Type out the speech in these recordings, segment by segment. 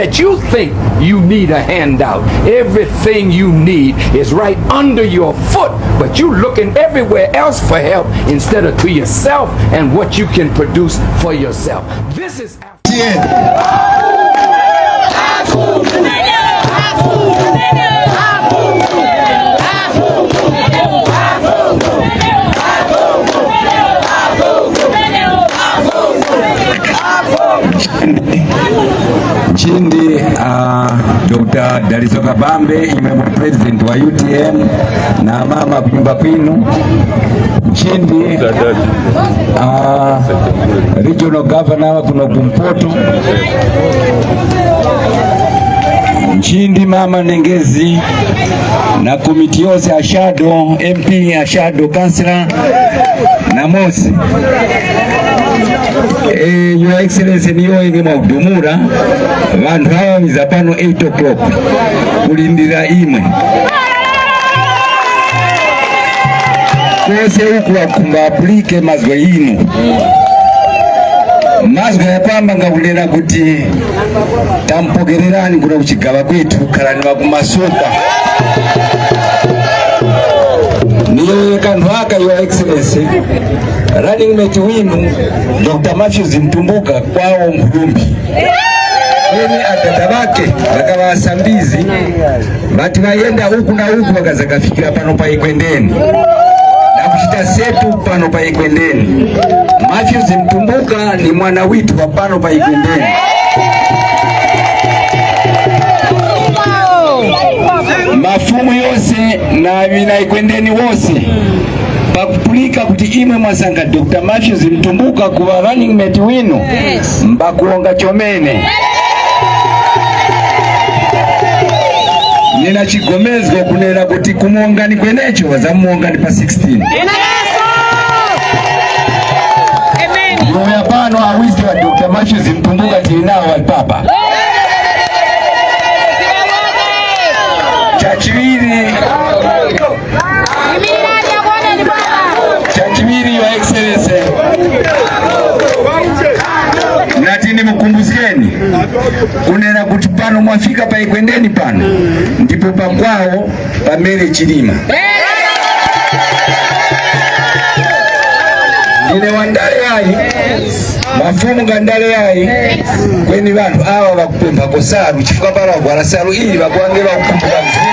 that you think you need a handout. Everything you need is right under your foot, but you looking everywhere else for help instead of to yourself and what you can produce for yourself. This is Nchindi Dr. Daliso Kabambe imwe mu president wa UTM na mama kunyumba kwinu. Nchindi regional governor wa kuno kumpoto. Nchindi mama Nengezi na komiti yose ya shadow MP, ya shadow councillor na Mosi. Your Excellency, niyo inge mwakudumura vantu hawa viza pano 8 o'clock kulindira imwe kose huku wakumba apulike mazwe inu mazwe yakwamba ngakunena kuti tampokererani kuno kuchigaba kwetu khalani wakumasuka. Niyo kanthu aka, Your Excellency, running mate winu Dr. Matthews Mtumbuka kwawo Mphulumbi ene atata bake vakawasambizi vati vayenda uku na uku vakazakafikira pano pa Ikwendeni na kuchita setu pano pa Ikwendeni. Matthews Mtumbuka ni mwana witu wa pano pa Ikwendeni. Mafumu yose na vina Ikwendeni wose pakupulika kuti imwe mwasanga Dr. Matthews Mtumbuka kuva running mate winu mbakuonga chomene. Nina chigomezgo kunena kuti kumuongani kwenecho wazamuongani pa 16. Mloya pano awizi wa Dr. Matthews Mtumbuka tilinawo walipapa. Chachiwiri, Your Excellency, nati nimukumbuzieni kunena kuti pano mwafika pa Ikwendeni pano ndipo pakwawo pamene Chilima. Ndine wandale yayi mafumu ngandale yayi kweni vanthu awa vakupempha kosalu chifukwa pano vagwala salu ili vakuwange vakukumbuka mzimu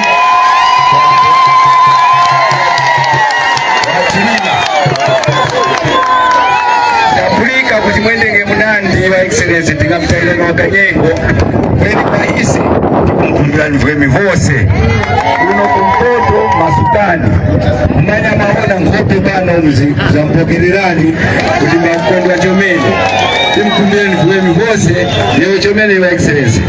wa Chilima. Tapulika kuti mwendenge munandi wa Excellency tingamutaile nokanyengo kweni paisi tikumkumbirani vwemi vose kuno kumpoto masukani mmanya maona nkhope pano mzi zampokererani kuti makondwa chomene timkumbireni vwemi vose leo chomene, wa Excellency.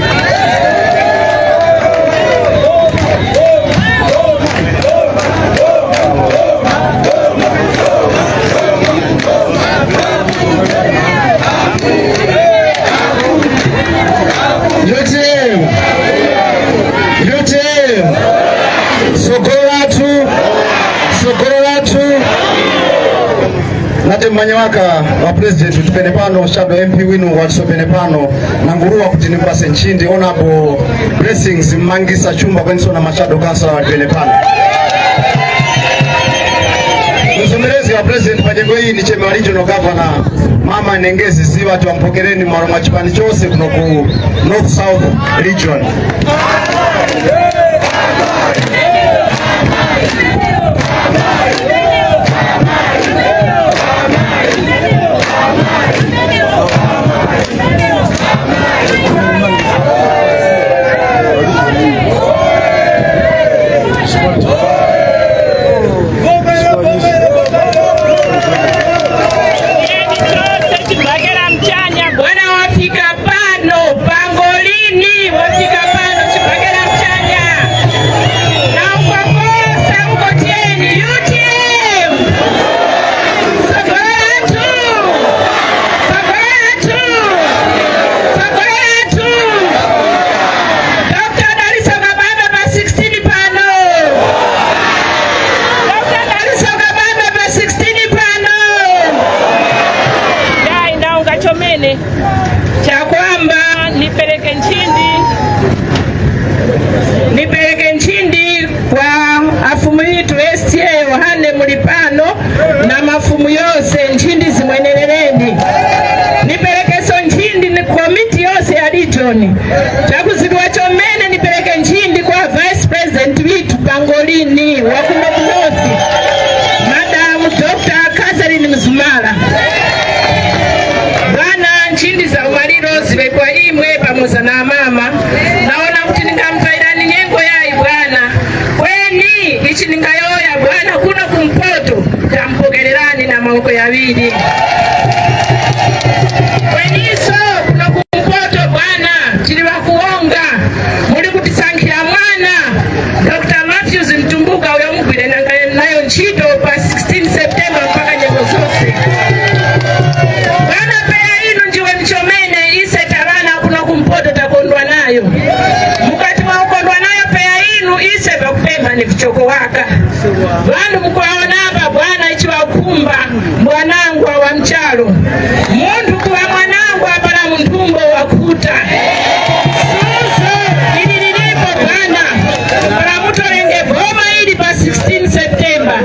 UTM, UTM, sogolo lathu, sogolo lathu. Nate mmanya waka wa president tupene pano, shadow MP winu watisopene pano nanguruwa kuti nimpase nchindi Honorable Blessings Mmangisa Chumba kwenisona ma shadow councillor watipene pano. Msomerezi wa president pajengo hii ni chema wa regional governor mama Nengezi Ziwa, tuwampokereni mwalo mwa chipani chose kuno ku North South Region. Chose chibakera mchanya bwana wafika pano pangolini wafika pano chibakera mchanya na timu yonse, nchindi zimwenerereni. Niperekeso nchindi ni komiti yonse ya region. Chakuzidiwa chomene, nipereke nchindi kwa vice president witu pangolini wakuno ku North, Madam Dr. Catherine Mzumara. Bwana, nchindi za umaliro zive kwa imwe pamoza na mama. Naona kuti ningamtairani nyengo yayi, bwana. Kweni ichi ningayoya, bwana, kuno kumpoto tampokererani na maoko yawiri. Kweniso kuno kumpoto, bwana, tili wakuonga muli kutisankhira mwana Dr. Matthews Mtumbuka uyo mugwire nayo ntchito pa 16 September mpaka nyengo zonse. Bwana, peya inu ndiwe mchomene ise talana kuno kumpoto takondwa nayo. Mukati mwa ukondwa nayo peya inu, ise pakupempha ni vichoko waka vanhu mukuwaona apa, bwana, ichiwakumba mwanangwa wa mchalo munthu kuwa mwanangwa apala munthumbo wakuta suzo ili lilipo. Bwana, pala mutolenge boma ili pa 16 September,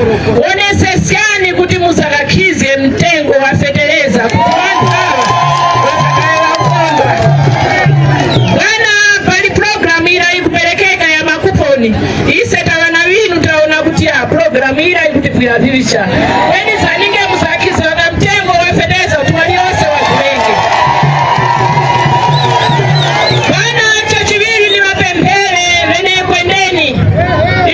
onesesani kuti musakakhize mtengo wa feteleza kuti vanthu awa vasakale wakondwa. Bwana, pali programu ila ikuperekeka ya makuponi. Ise tawana winu taona kuti ya programu ila ikutipwira vicha. Kweni zaninge musakhize waka mtengo wa feteleza kuti walionse wagulenge. Bwana, chachiviri ni mapemphere vene Ekwendeni.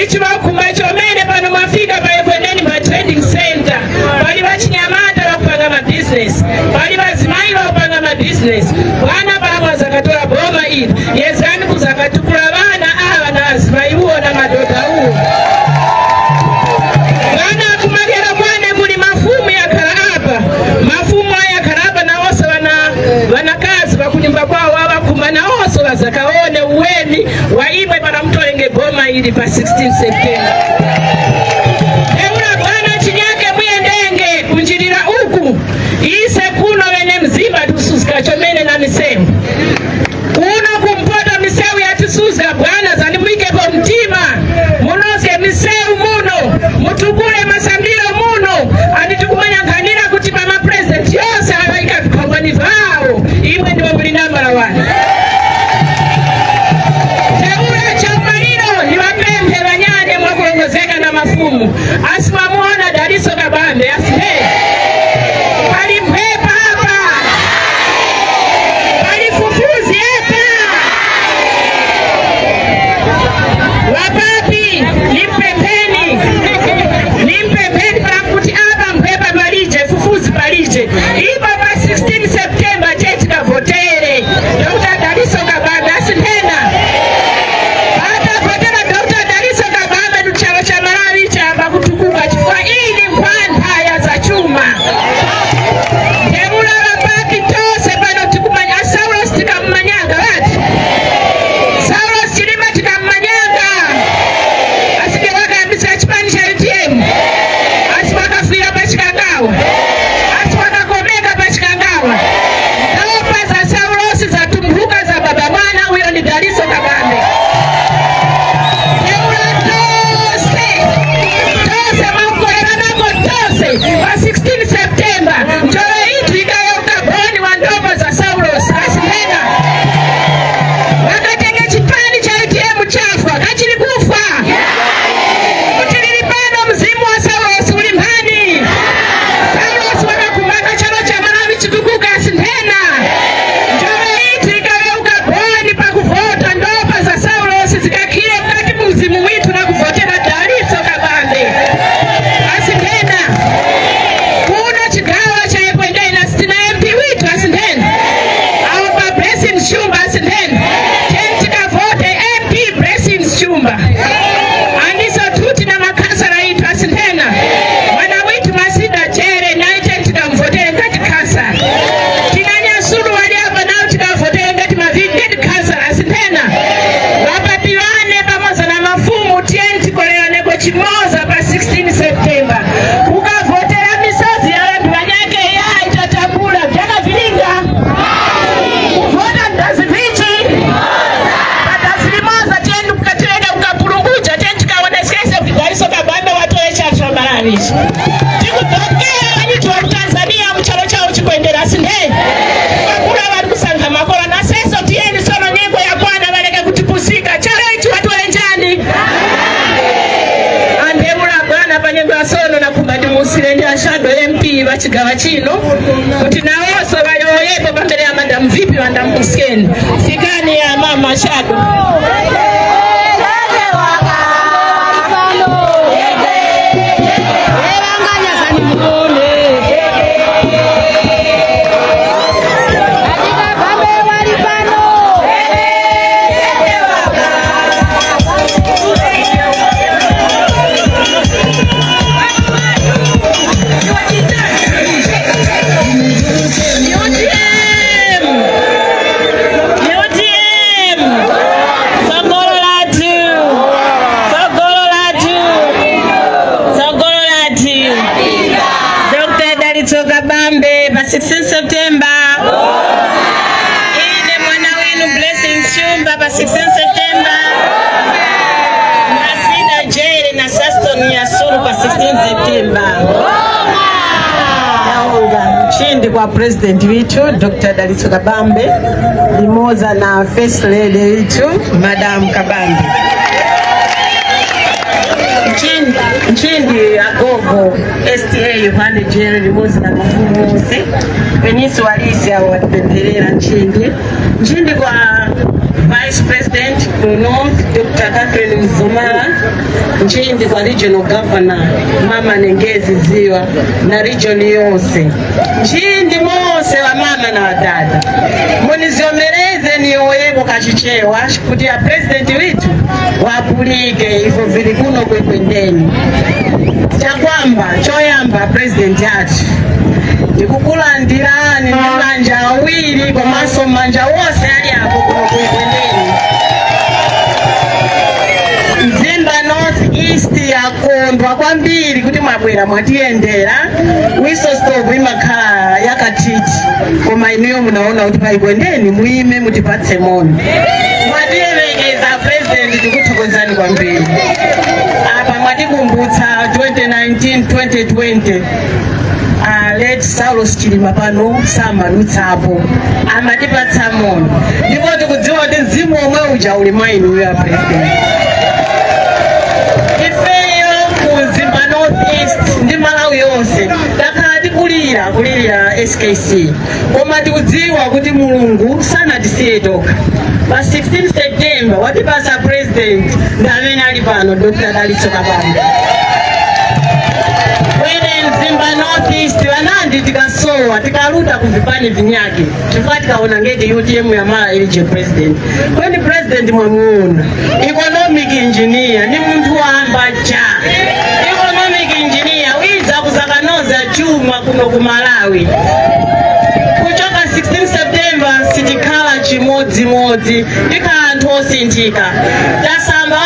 Ichi vakhumba chomene pano mwafika pa Ekwendeni pa trading center, pali vachinyamata vakupanga mabizinesi, pali vazimayi vakupanga mabizinesi. Bwana, pamwe zakatola boma ili, yezani kuzakatukula vana ava na azimayi uwo na madoda uwo. Bwana, kumakera kwane kuli mafumu yakhala apa. Mafumu aya yakhala apa nawonso vana vanakazi vakunyumba kwawo avakhuma nawonso vazakaone uweni wa imwe pana mutolenge boma ili pa 16 September. Eula, bwana, chinyake muyendenge kunjirira uku. Ise kuno vene mzimba tikusuzika chomene na misewu. Kuno kumpoto misewu yatisuzika, bwana, zanimwikepo mtima munozge misewu muno, mutukule masambiro muno. Anditikumanyankhanira kuti pama president yonse avayika vikhongwani vawo, imwe ndiwo muli nambala 1. Teula chaumaliro, niwapemphe vanyanye mwakulongozeka na mafumu. Asimamuona Daliso Kabambe asihe pali mphepa apa, pali fufuzi apa. Wapapi, nimpempheni, nimpempheni pakuti apa mphepa palije, fufuzi palije. Ipa pa 16 September chetikavotere Dr. Daliso Kabambe asinthena. Atavotera Dr. Daliso Kabambe, chalo cha Malawi chamba kutukuka chifukwa iyi ni nkhwantha ya zachuma. Teula vapapi tose pano tikumanya Saulos, tikamumanyanga vati Saulos Chilima, tikamumanyanga asike wakayambisa chipani cha UTM, asi wakafira pachikangawa, asi wakakomeka pachikangawa. Ndopa za Saulosi zatumbuka za baba mwana uyo ni Daliso Kabambe. Teula tose tose makolera nako tose pa 16 September, njove itu ikayoka boni wa ndopa za Saulos asinena wakatenge chipani cha UTM chafwa kachili kufa kuti lili pano. Mzimu wa Saulos uli mphani. Saulos wakakumaka chalo cha Malawi chitukuka asinthena. Njove itu ikaweuka boni pakuvota, ndopa za Saulos zikakhile mkati muzimu witu na kuvotera Daliso Kabambe asinthena. Kuno chigawo cha Ekwendeni asitina MP witu asinthena awo pa Blessing Shumba asinthena. Tikavote MP Blessing Shumba. Andiso tuti na makhansala itu asinthena mwana witu Masida Chere naye tikamvotere ngati khansala. Tinanyasulu wali apa nawo tikavotere ngati mavidi ngati khansala asinthena. Vapapilane pamodzi na mafumu, tiyeni tikoleraneko chimoza pa 16 September ukavotera misozi ya anthu vanyake ya itatambula vyaka vilinga kuvota ndazi vichi padazi limoza. Tiyeni kukatileka kukapulunguja, tiyeni tikaonesese kuti Daliso Kabambe watolesha Malawi. Tikudokera. Ndifire ndi a shadow MP va chigawa chino kuti nawonso vayoyepo pambele ya Madam VP vandamukuskeni. Fikani ya mama shadow. UTM! UTM! Tsogolo lathu! Tsogolo lathu! Tsogolo lathu! Dr. Dalitso Kabambe pa 16 September. Ine mwana wenu Blessing Shumba pa 16 September. Masida Jere na Saston Nyasuru pa 16 September. Naonga mchindi kwa president witu Dr. Dalitso Kabambe limoza na first lady witu Madam Kabambe. Nchindi agogo STA Yohane Jere limoza na mafumu wose wenisi walisi abo watipempherera nchindi nchindi kwa Vice President ku North Dr. Catherine Mzumara, nchindi kwa Regional Governor Mama Nengezi Ziwa na region yonse, nchindi mose wa mama na wadada, muniziomereze niyoyeko kachichewa kuti ya president witu wapulike ifo vili kuno kwekwendeni. Chakwamba choyamba, president yathu, ndikukulandirani ndi manja awiri komanso manja wonse ali apo kuno kwekwendeni. Mzimba North East yakondwa kwambiri kuti mwabwera mwatiyendera. Whistle stop imakhala yakatiti, koma inuyo munaona kuti payikwendeni muime mutipatse moni. Mwatiyemekeza president, tikuthokozani kwambiri. Apa mwatikumbutsa 2019 2020, late Saulos Chilima pano samadutsapo amatipatsa moni, ndipo tikudziwa kuti mzimu omwe uja uli mwa inuyo ya president. Ifeyo ku Mzimba North East ndi Malawi yonse takhala tikulira kulirira SKC, koma tikudziwa kuti Mulungu sanatisiye tokha. Pa 16 September watipasa president, ndi amene ali pano, Dr. Dalitso Kabambe. Wene Mzimba North East vanandi tikasowa tikaluta kuvipani vinyake chifukwa tikaona ngeti UTM yamala ilije president. Kweni president mwamuona, economic engineer, ni munthu wamba cha economic engineer, wiza kuzakanoza chuma kuno ku Malawi. Kuchoka 16 September sitikhala chimodzimodzi, tikhala anthu osinthika. Tasamba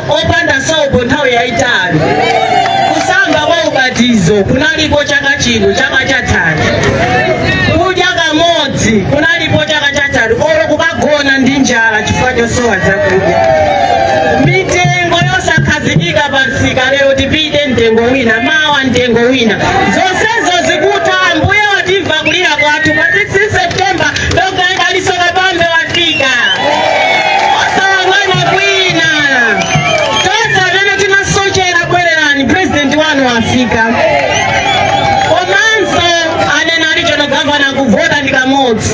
opanda sopo nthawi yayitali. Kusamba kwa ubatizo kunalipo chaka chino, chaka chatali kudya kamodzi kunalipo chaka chatali, olo kukagona ndi njala chifukwa chosowa zakudya, mitengo yosakhazikika pa msika, lero tipite mtengo wina, mawa mtengo wina, zonsezo zikutha. Mbuye watimva kulira kwathu. Pa 16 September Dr. Dalitso Kabambe wafika, osawang'ana kwina. Tonse amene tinasochera, bwererani, president wanu wafika. Komanso anena regional governor, kuvota ndi kamodzi,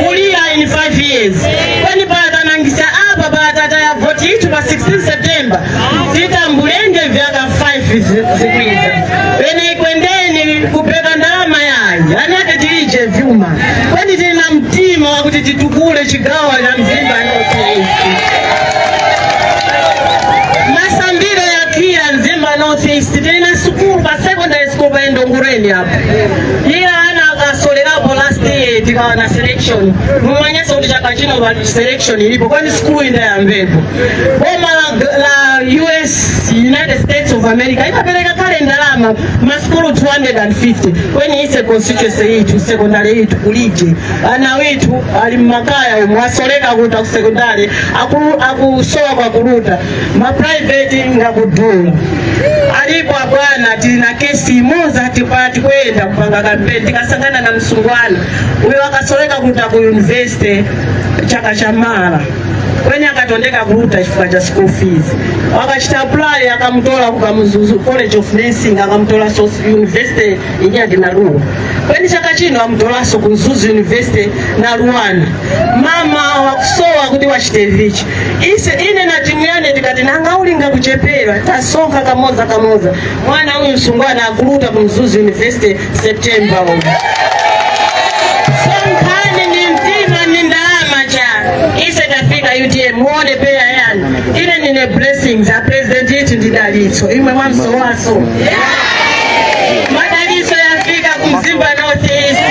kulira in 5 years. Kweni patanangisa apa patata ya voti itu pa 16 September titambulenge vyaka 5 zikwiza pene ikwendeni kupeka ndalama yayi anake tilije vyuma, kweni tili na mtima wakuti titukule chigawo cha Mzimba North East. Masambiro ya kila Mzimba North East tili sukulu pa secondary school pa Endongureni apo, ila ana akasolerapo last year tikawa na selection. Mumanyeso kuti chaka chino pa selection ilipo, kwani sukulu indayambepo. Boma la US, United States of America, imapereka kale ndalama masukulu 250, kweni ise constituency itu secondary itu kulije ana witu ali mmakaya omwe asoleka kuta ku secondary, akusowa kwa kuluta ma private ngakudula alipo. Abwana, tili na kesi imoza tikwenda kupanga kampeni, tikasangana na msungwana uyo akasoleka kuta ku university chaka cha mara. Kweni akatondeka kuluta chifukwa cha school fees. Wakachita apply, akamutola ku Kamuzu College of Nursing, akamutola so university inyadi na Luo. Kweni chaka chino amutolaso ku Mzuzu University na Luana. Mama wakusowa kuti wachite vichi. Ise ine na timu yane tikati nanga ulinga kuchepera, tasonka kamoza kamoza. Mwana uyu msungwana akuluta ku Mzuzu University September uyu. Sonkhani ni mtima ni ndalama cha ise tafika UTM, muone peya yani ine nine Blessings a president itu ndi Dalitso imwe mwamsowaso. Madalitso yafika ku Mzimba North East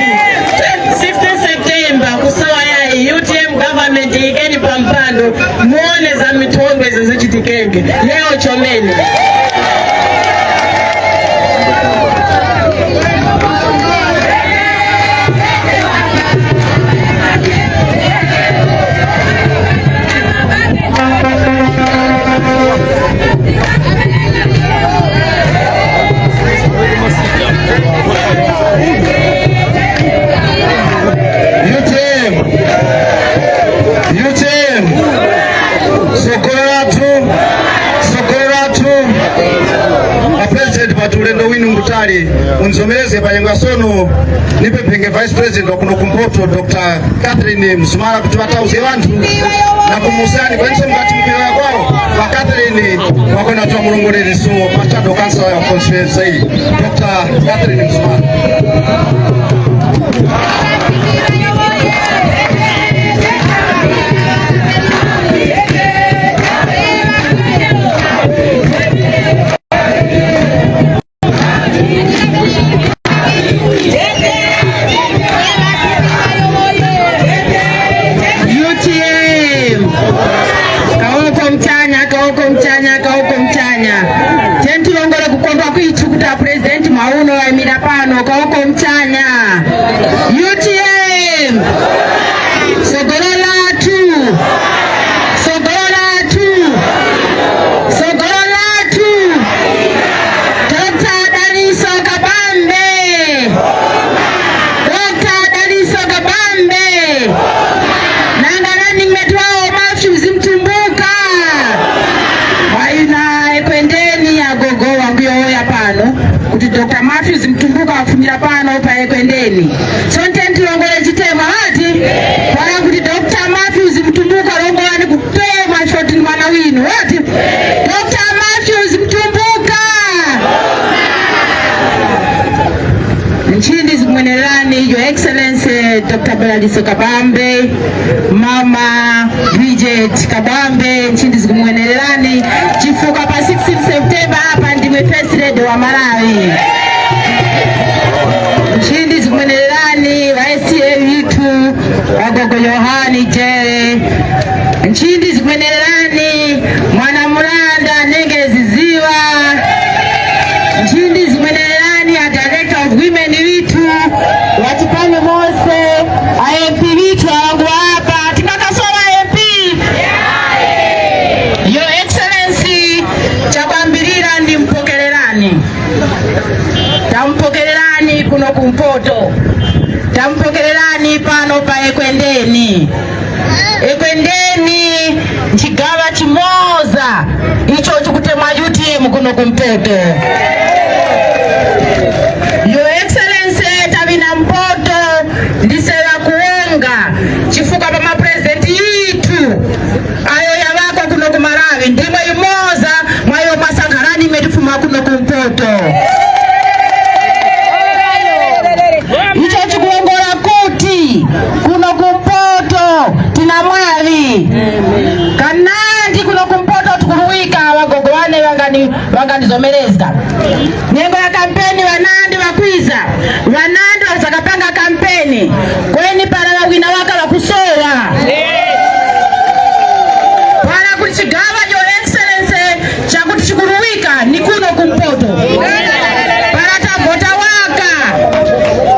16 September kusowa yayi. UTM government ikeni pampando, muone za mithombe izo zichitikenge leo chomene. UTM, UTM, sogolo lathu, sogolo lathu. A president, pati ulendo winu ngutali, unzomereze payenga sono nipemphenge vice president wa kuno kumpoto, Dr. Catherine Msumara, kuti vatauze vanthu na kumusani kwenso mkati mkuyoya kwawo. Va Catherine wakwena twa mulongoleriso pa shadow council ya constituency, Dr. Catherine Msumara. UTM, kaoko mchanya, kaoko mchanya, kaoko mchanya. Tentilongole kukondwa kwitu kuti a president mwauno wayimira pano. Kaoko mchanya. UTM, sogolo lathu, sogolo lathu, sogolo lathu, Dr. Daliso Kabambe, Dr. Daliso Kabambe. Nanga running mate wao Matthews Mtumbuka waina Ekwendeni. Agogo wanguyoya pano kuti Dr. Matthews Mtumbuka wafumira pano pa Ekwendeni. So ntentilongole chitema hati pala kuti Dr. Matthews Mtumbuka, longolani kutema shoti ni mwana winu hati Dr. Matthews Mtumbuka. Nchindi zikumwenerani, Your Excellency Dr. Daliso Kabambe, Mama Bridget Kabambe, nchindi zikumwenerani chifuka pa 16 September hapa ndimwe First Lady wa Malawi. Nchindi zikumwenerani wa STA witu Wagogo Yohani Jere. Nchindi zikumwenerani mwana Mulanda Nenge Ziziwa. Nchindi zimwenererani a director of women witu wachipani mose, a MP witu wangu hapa tinakasowa MP. Your Excellency, chakwambirira ndi mpokererani, tampokererani kuno kumpoto, tampokererani pano pa Ekwendeni. Ekwendeni nchigawa chimoza icho chikutemwa UTM kuno kumpoto. Your Excellency, tavina mpoto ndisera kuonga chifuka pa mapresidenti itu ayo yavako kuno kumalawi, ndimwe imoza mwayo mwasankharani imetifuma kuno kumpoto. Icho chikuongola kuti kuno kumpoto tina mwavi kanandi kuno kumpoto tikuluwika. Wagogo wane wanganizomereza nyengo ya kampeni, wanandi wakwiza, wanandi wasakapanga kampeni kweni pala wawina waka wakusowa pala kuti chigawa, Your Excellency, chakuti chikuluwika ni kuno kumpoto. Pala tavota waka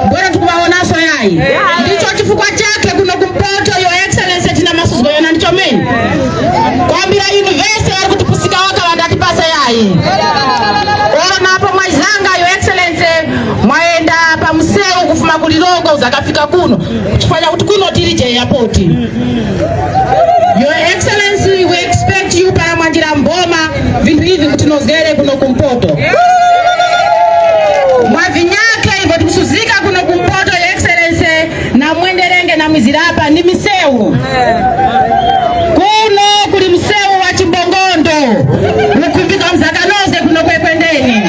mbona tikuwaonaso yayi. Ndicho chifukwa chake kuno kumpoto, Your Excellency, tina masuzo yona ndicho meni kwambira university vari kutipusika waka vandatipasa yayi. Ora napo mwaizanga, Your Excellency, mwaenda pamuseu kufuma kulilongo uzakafika kuno chifanya kuti kuno tiri je airport, Your Excellency. msewu. Kuno kuli msewu wa Chimbongondo ukumbika Mzakanoze kuno kwekwendeni.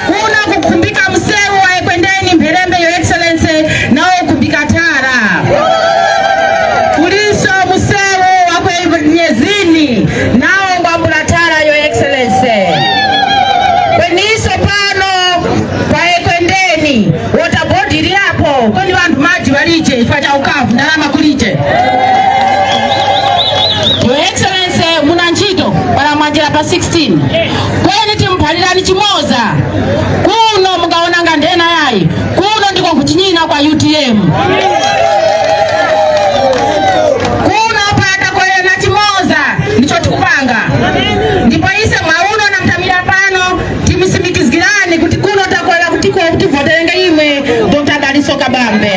Kuno kukumbika msewu wa Ekwendeni Mpherembe, Your Excellency, nawo ukumbika Tara. Kuliso msewu wa kwenyezini nawo ngwambula Tara, Your Excellency. Kweniso pano pa Ekwendeni water board ili apo, kweni vanthu maji valiche chifukwa cha ukavu, ndalama kuliche. Your Excellency, muna ntchito palamwanjira pa 16, kweni timphalirani chimoza kuno mukaona nga ndena yayi kuno ndiko kuchinyina kwa UTM. Kuno patakolera chimoza ndicho tikupanga, ndipo ise mwauno namtamira pano timisimikizirani kuti kuno takolera kutiko kuti voterenge imwe Dr. Daliso Kabambe.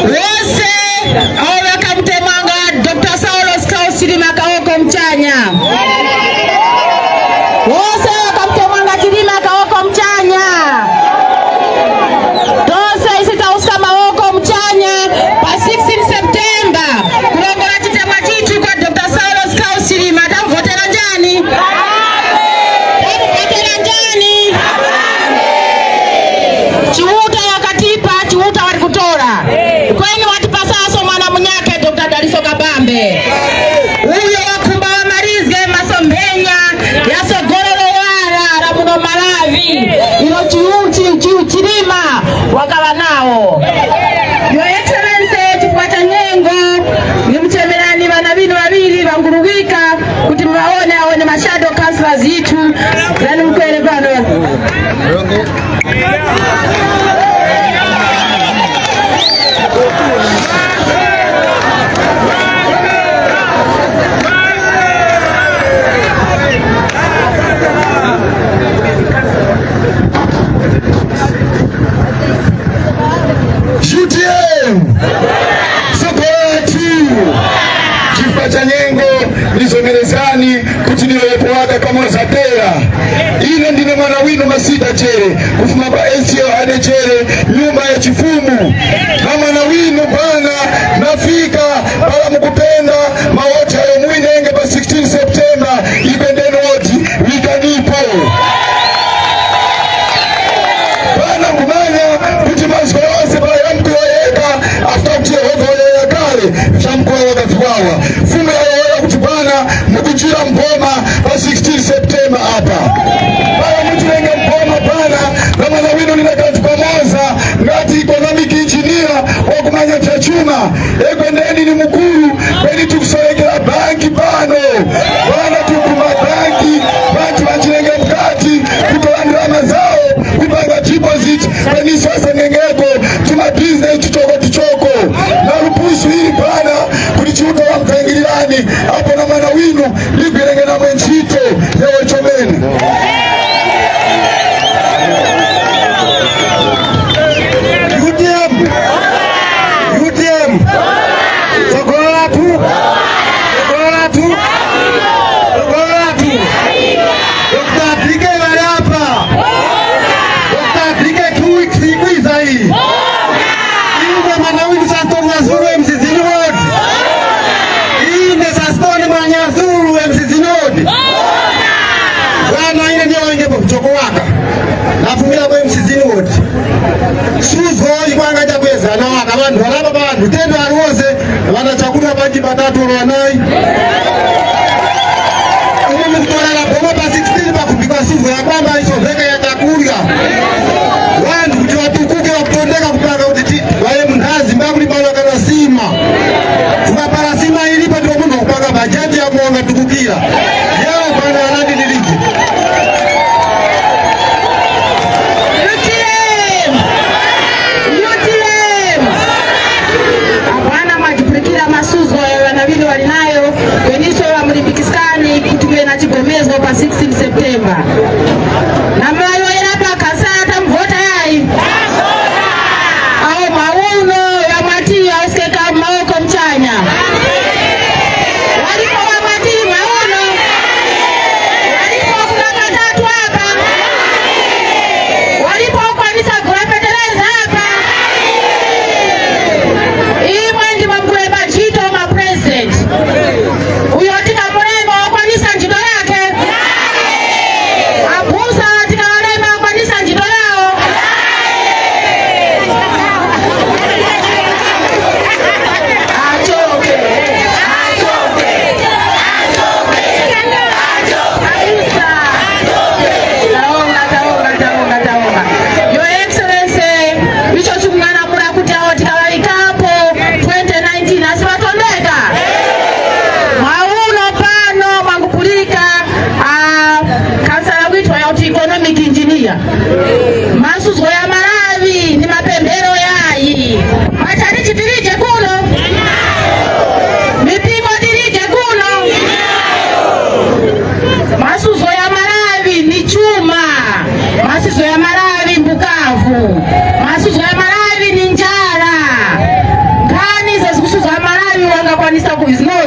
Wose awo vakamtemanga Dr. Saulos Klaus Chilima Kaoko Mchanya, wose vakamtemanga Chilima Kaoko Mchanya, tose isi tauska maoko mchanya pa 16 September kulongola chitemwa chitu kwa Dr. Saulos Klaus Chilima. Tamvotera njani? Tamvotera njani? Chiuta wakatipa, Chiuta wali kutora, kweni watipasaso mwana munyake Dr. Daliso Kabambe, uyo wakumba wamalizge masomphenya yasogololo wala la muno Malawi ilo chiuchi chiu Chilima wakava nawo. Your Excellency, chifukwa cha nyengo nimchemerani vana vinu vaviri vanguruvika kuti muvaone aone ma shadow councillors itu zani mukwere pano. UTM support. Chifukwa cha nyengo nizomerezani kuti niloyepo kamozatera. Ine ndine mwana wino Masita Chere kufuma kwa STL ane Chere nyumba ya chifumu na mwana wino bwana nafika pala mukupenda mawoti ayo mwinenge pa 16 September ipendeni woti vikanipo bana kumanya kuti maziko yonse pala yamkuyoyeka after kuti Yehova oyoya kale vyamkuyoyoka viwawa fumu yayoya kuti bwana mukuchira mpoma pa 16 September apa pala muchilenga mpoma bwana na mwana wino nina kanthu kamoza ngati economic engineer wakumanya vya chuma. Ekwendeni ni mukulu kweni tikusolekera banki pano bwana tukuma banki bantu vachilenga mkati kutola ndalama zawo kupanga deposit kweniso asengengeko tuma business tuchoko tuchoko na lupusu ili bwana kuti chiuta wamtangilirani apo na mwana winu ligwirenge namwe ntchito yawo chomene. UTM, UTM, tsogolo lathu, tsogolo lathu, tsogolo lathu. Dr. DK Valapa, Dr. DK 2 weeks ikwiza iyi. Ine mwana winu Saston Mwazulu Mzizini Ward, ine Saston Mwanyazulu Mzizini Ward bwana, ine ndiyo wengepo kuchoko waka nafumira kwa Mzizini Ward suzo ikwanga chakwezana waka vanhu valapa vanhu tendo aliwose vana chakudya panji patatu lwanai imi mukutorera boma pa 16 pakubikwa suzo yakwamba isovheka yatakurya vanhu kuti vatukuke vakutondeka kupanga kuti vaye munhazi mbakuli pano kana sima ukapara sima ilipo ndipo munhu wakupanga bhajati yakuonga tukukira yao pano anandi lilije. UTM! UTM! Apana mwajipulikira masuzo ya vanavili walinayo kweniso vamulimbikisani kuti kuve na chigomezgo pa 16 September na mwayoera pa kasata mvota yayi au mauno yamwati auskeka maoko mchanya walipo wamwati mauno walipo kulaka tatu hapa walipokwanisa gula fetereza hapa.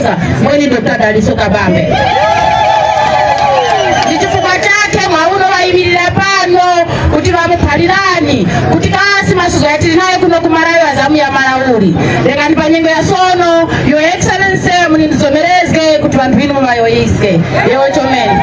Mwanza mweni Dr. Daliso Kabambe. Ndi chifukwa chake mwauno vayimirira pano kuti vamuphalirani kuti kasi masuzo yatili nayo kuno kumalawi azamu ya Malauli. Lekani pa nyengo ya sono, Your Excellency, munindizomerezge kuti vanthu inu muvayoyiske yewo chomene.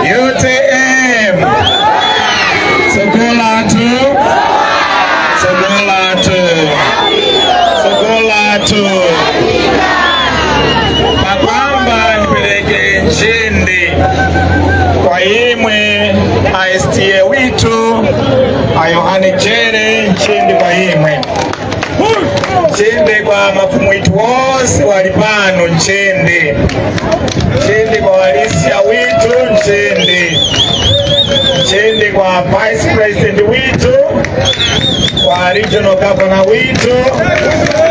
UTM Sokolatu, Sokolatu, Sokolatu. Pakwamba nipeleke nchindi kwa imwe aSTA witu a Yohane Jere, nchindi kwa imwe, nchindi kwa mafumu itu wonse wali pano, nchindi, nchindi kwa walisia witu, nchindi, nchindi kwa vice president witu, kwa regional governor witu,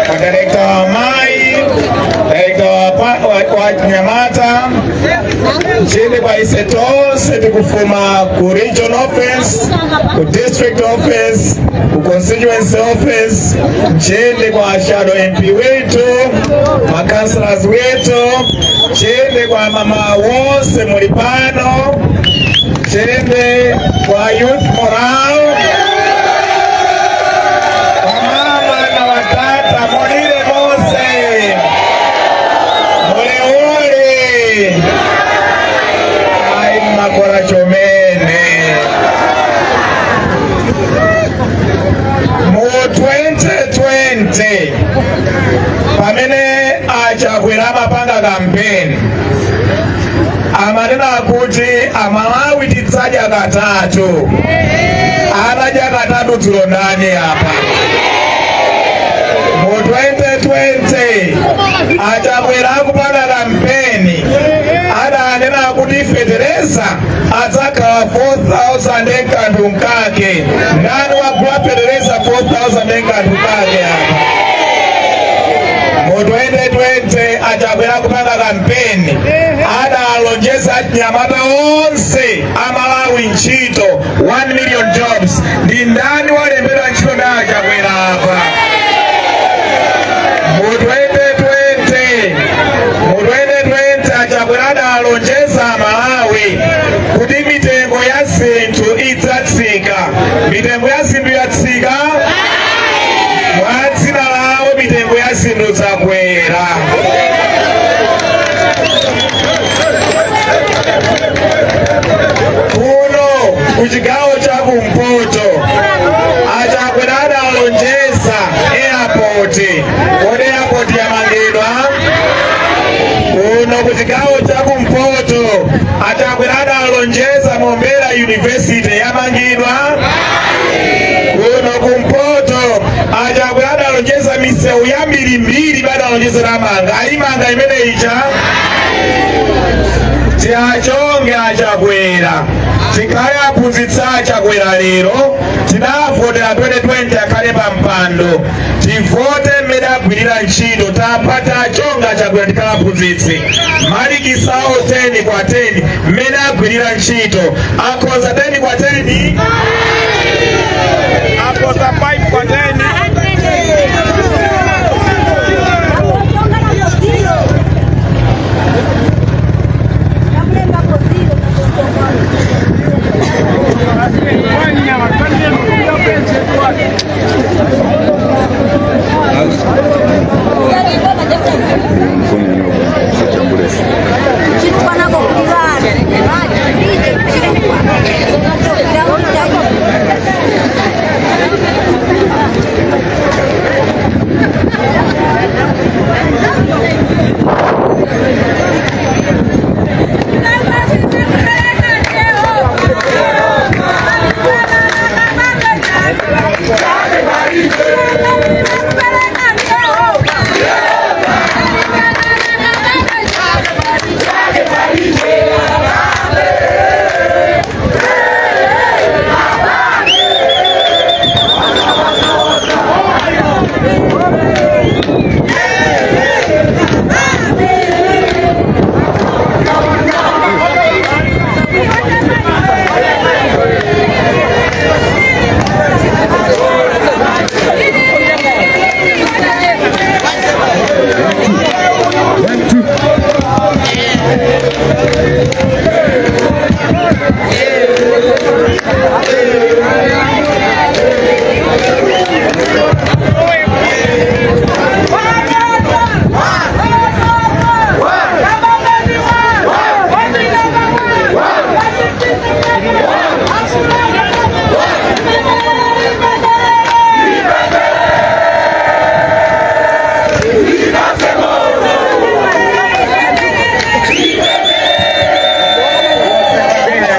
kwa director wa mai, director wa Nyamata, nchindi kwa ise tonse tikufuma ku region office, ku district office, ku constituency office, nchindi kwa shadow MP witu, ma councillors witu, nchindi kwa mama wonse muli pano, nchindi kwa youth morale, kwa mama na watata mulile bose muleule ai makora chomene. Mu 2020 pamene achakwera amapanga kampeni amanena kuti Amalawi tidzadya katatu. Anadya katatu dzulo ndani apa? Mu 2020 achakwera akupanga kampeni adanena kuti fetereza adzakhala 4000 nkanthu nkake. Ndani wagula fetereza 4000 nkanthu nkake apa? Mu 2020 achakwera kupanga kampeni adalonjeza anyamata onse amalawi ntchito, 1 million jobs. Ndi ndani walembedwa ntchito ndi achakwera apa? Mu 2020, mu 2020 achakwera adalonjeza Malawi kuti mitengo ya zinthu idzatsika. Mitengo ya zinthu yatsika? Mwa dzina lawo mitengo ya zinthu zakwera. Kuno kuchigawo cha kumpoto achakwera adalonjeza airport. Kodi airport yamangidwa? Kuno kuchigawo cha kumpoto achakwera adalonjeza Mombera University, yamangidwa? Kuno kumpoto achakwera adalonjeza misewu yambirimbiri, badalonjeza namanga, ayimanga imene ija? Tiachonge. Tiachonge aChakwera, tikhale aphunzitsi aChakwera lero. Tidavotera 2020 akhale pa mpando, tivote mmene agwirira ntchito. Tapata achonga aChakwera, tikhala aphunzitsi malikisawo 10 kwa 10 mmene agwirira ntchito. Akhoza 10 kwa 10, akhoza 5 kwa 10.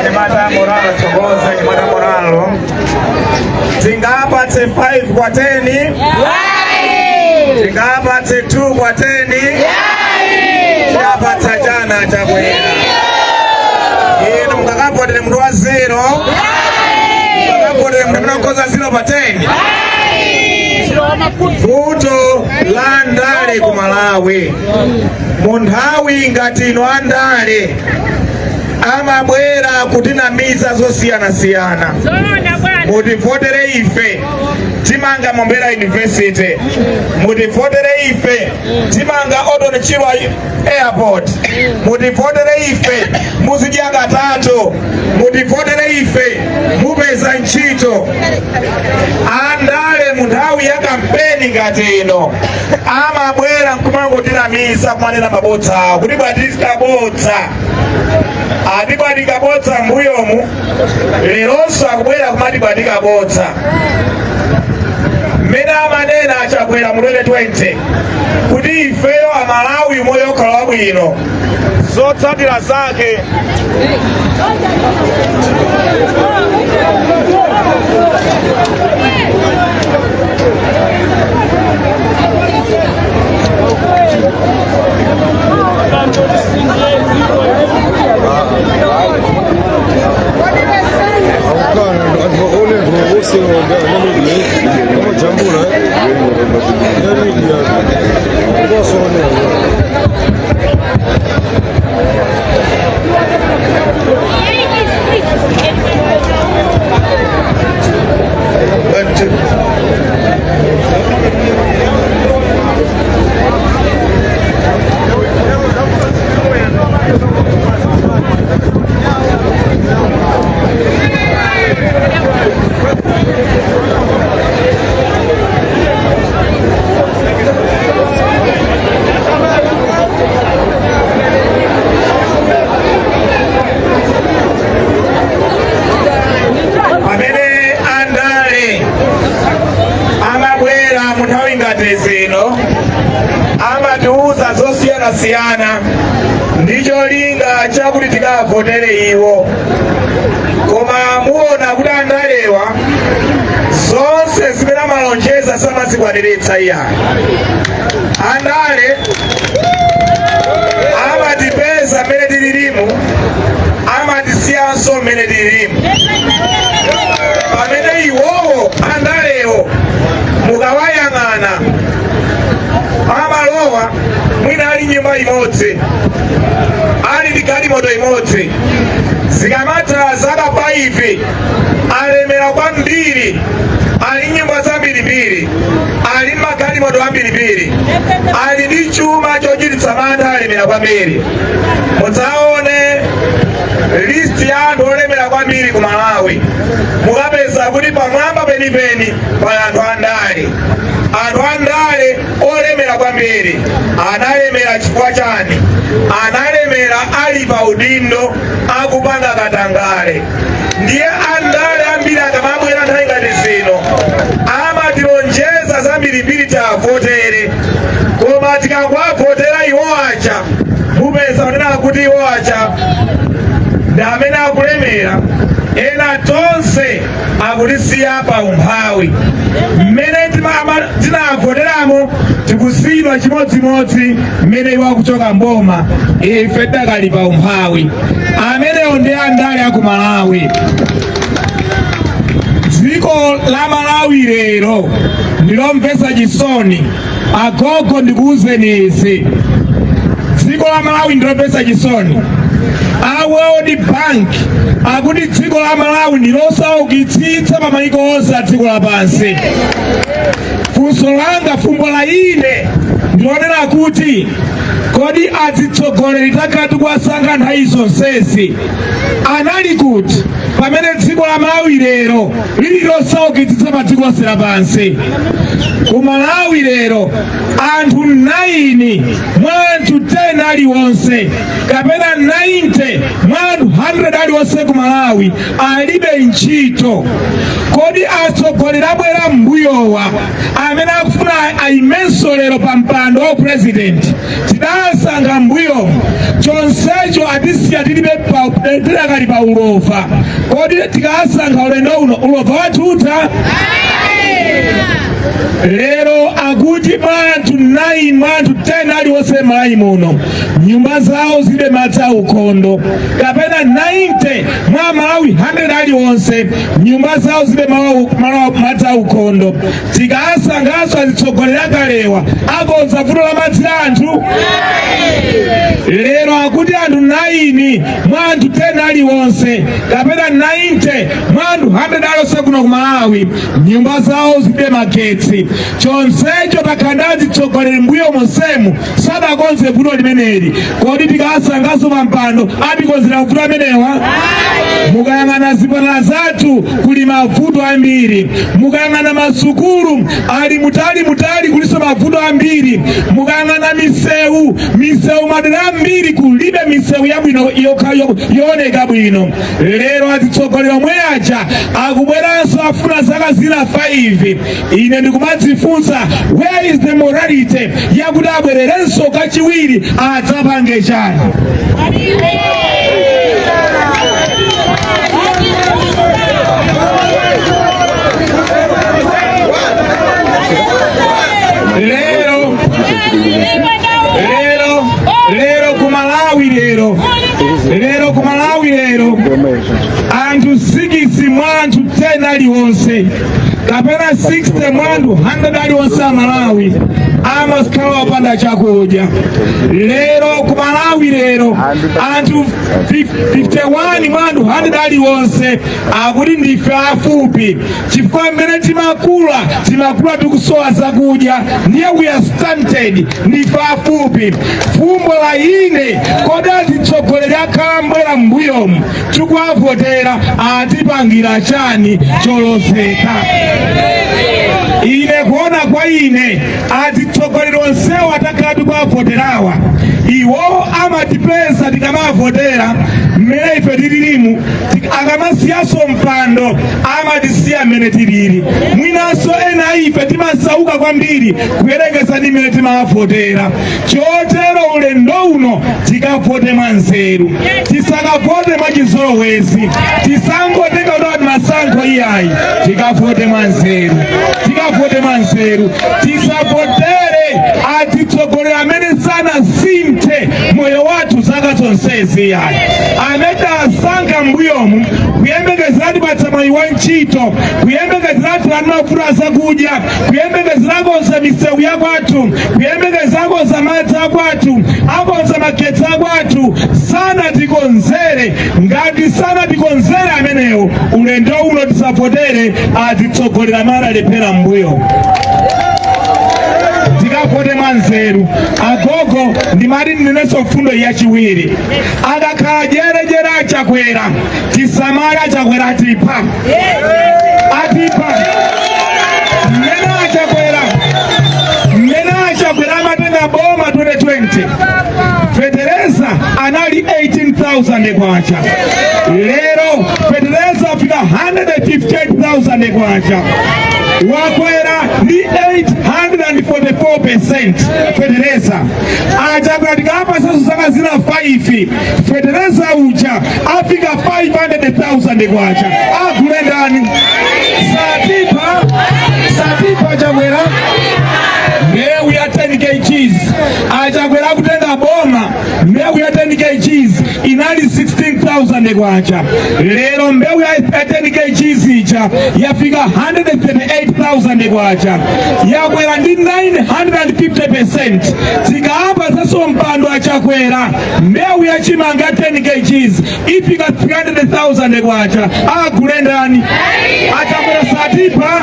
Nyamata moralo, tsogoza nyamata moralo. Tingapatse 5 kwa 10, tingapatse 2 kwa 10, tinapatsa chana Chakwera. Inu mukakavotere munthu wa 0, mukakavotere munthu amene akhoza 0 pa 10. Vuto la ndale ku Malawi mu nthawi ngati ino, andale amabwera kutinamiza zosiyanasiyana. Mutivotere ife, timanga Mombera University. Mutivotere ife, timanga Orton Chirwa Airport. Mutivotere ife, muzidya katatu. Mutivotere ife, mupeza ntchito. Andale mu nthawi ya kampeni ngati ino amabwera nkumangotinamiza, kumanena mabodza awo kuti bwatikabodza, atibwatika bodza mbuyomu, leronso akubwera kumati bwatikabodza. Mmene amanena aChakwera mu 2020 kuti ifeyo Amalawi moyo okhala wabwino, zotsatira zake One, two. Pamene andale amabwera mu nthawi ngati zino, amatiuza zosiyanasiyana ndi cholinga chakuti tikavotere iwo. Koma muona kuti andalewa zonse zimene amalonjeza samazikwaniritsa. Iyayi, andale amatipeza mmene tililimu. Tikulowanso mmene tililimu, pamene iwowo andalewo mukawayang'ana amalowa mwina ali nyumba imodzi, ali ndi galimoto imodzi. Zikamatha zaka 5 alemera kwambiri, ali nyumba zambirimbiri, ali magalimoto ambirimbiri, ali ndi chuma chochititsa mantha, alemera kwambiri. Mudzaone list ya anthu olemera kwambiri ku Malawi, mukapeza kuti pamwamba penipeni pali anthu andale. Anthu andale olemera kwambiri analemera chifukwa chani? Analemera ali pa udindo akupanga katangale. Ndiye andale ambiri akamabwera nthawi ngati zino amatilonjeza zambirimbiri tiavotere, koma tikangowavotera iwo aja, mupeza kunena kuti iwo aja ndi amene akulemera, ena tonse akutisiya pa umphawi. Mmene tinavoteramo tikusiyidwa chimodzimodzi mmene iwo akuchoka mboma, ife tidakali pa umphawi. Amenewo ndi andale aku Malawi. Dziko la Malawi lero ndilomvetsa chisoni. Agogo, ndikuwuzeni izi, dziko la Malawi ndilomvetsa chisoni. A World Bank akuti dziko la Malawi ndilosaukitsitsa pa mayiko onse a dziko lapansi. Funso langa, fumbo la ine ndilonena kuti kodi atsogoleri takhala tikuwasankha nthawi zonsezi anali kuti pamene dziko la Malawi lero lili losaukitsitsa pa dziko lonse lapansi? Ku Malawi lero anthu 9 mwa anthu 10 aliwonse kapena 90 mwa anthu 100 aliwonse ku Malawi alibe ntchito. Kodi atsogoleri abwera m'mbuyowa amene akufuna ayimenso lero pa mpando wa president tidasankha m'mbuyomu, chonsecho atisiya tilibe tidakali pa ulova, kodi tikasankha ulendo uno ulova watutha? Lero akuti mwa anthu 9 mwa anthu 10 aliwonse m'Malawi muno nyumba zawo zilibe madzi aukhondo, kapena 90 mwa Malawi 100 aliwonse nyumba zawo zilibe madzi aukhondo, tikasankhanso azitsogoleri akalewa akonza vuto la madzi anthu? Lero akuti anthu 9 mwa anthu 10 aliwonse kapena 90 mwa anthu 100 aliwonse kuno ku Malawi nyumba zawo zilibe magetsi, chonsecho takhala ndi atsogoleri mbuyo monsemu sadakonze vuto limeneli. Kodi tikasankhanso pa mpando atikonzera mavuto amenewa? Mukayang'ana zipatala zathu kuli mavuto ambiri, mukayang'ana masukulu ali mutali mutali kuliso mavuto ambiri, mukayang'ana misewu, misewu madera ambiri kulibe misewu yabwino yooneka bwino. Lero atsogoleri omwe aja akubweranso afuna zaka zina 5. Ine ndikumadzifunsa, where is the morality yakuti abwererenso kachiwiri adzapange chani? Lero lero lero ku Malawi, lero lero ku Malawi lero anthu 6 mwa anthu 10 aliwonse kapena 60 mwa anthu 100 aliwonse a Malawi amakhala opanda chakudya. Lero ku Malawi lero anthu 51 mwa anthu 100 aliwonse akuti ndife afupi chifukwa mmene timakula timakula tikusowa zakudya, ndiye we are stunted, ndife afupi. Fumbo la ine, kodi atsogoleri akhala mbwera m'mbuyomu tikuwavotera atipangira chani cholozeka? Ine kuona kwa ine, atsogoleri onsewo atakhala tikuwavoterawa, iwo amatipeza tikamavotera mmene ife tililimu, akamasiyaso mpando amatisiya mmene tilili, mwinanso ena ife timasauka kwambiri kuyerekeza ndi mmene timawavotera. Chotero ulendo uno tikavote mwa nzeru, tisakavote mwa chizolowezi, tisangotenga kuti masankho iyayi. Tikavote mwa nzeru, tikavote mwa nzeru, tisavotere Tisavotere atitsogoleri amene sanasinthe moyo wathu zaka zonsezi yayi, amene tasankha mbuyomu kuyembekezera atipatsa mwayi wa ntchito, kuyembekezera athirani mafuta azakudya, kuyembekezera akonza misewu ya kwathu, kuyembekezera akonza madzi akwathu, akonza magetsi akwathu. Sanatikonzere. Ngati sanatikonzere amenewo, ulendo uno tisavotere atitsogoleri amene adalephera mbuyo. Tikavote mwanzeru. Agogo, ndimati ndinenso mfundo yachiwiri. Akakhala jerejere Achakwera, tisamale. Achakwera atipha, atipha. Mmene Achakwera amatenga boma 2020, fetereza anali 18,000 kwacha. Lero fetereza afika 158,000 kwacha, wakwera ndi 844% fetereza. Achakwera tikapasaso zaka zina 5, fetereza uja afika 500,000 kwacha. Agule ndani? Satipha? Satipha Chakwera? Mbewu ya 10 kgs, Achakwera kutenga boma, mbewu ya 10 kgs inali 16,000 kwacha. Lero mbewu ya 10 kgs ija yafika 138,000 kwacha, yakwera ndi 950%. Tikaapa mpando Achakwera, mbewu ya chimanga 10 kgs ifika 300,000 kwacha. Agule ndani? Achakwera satipha?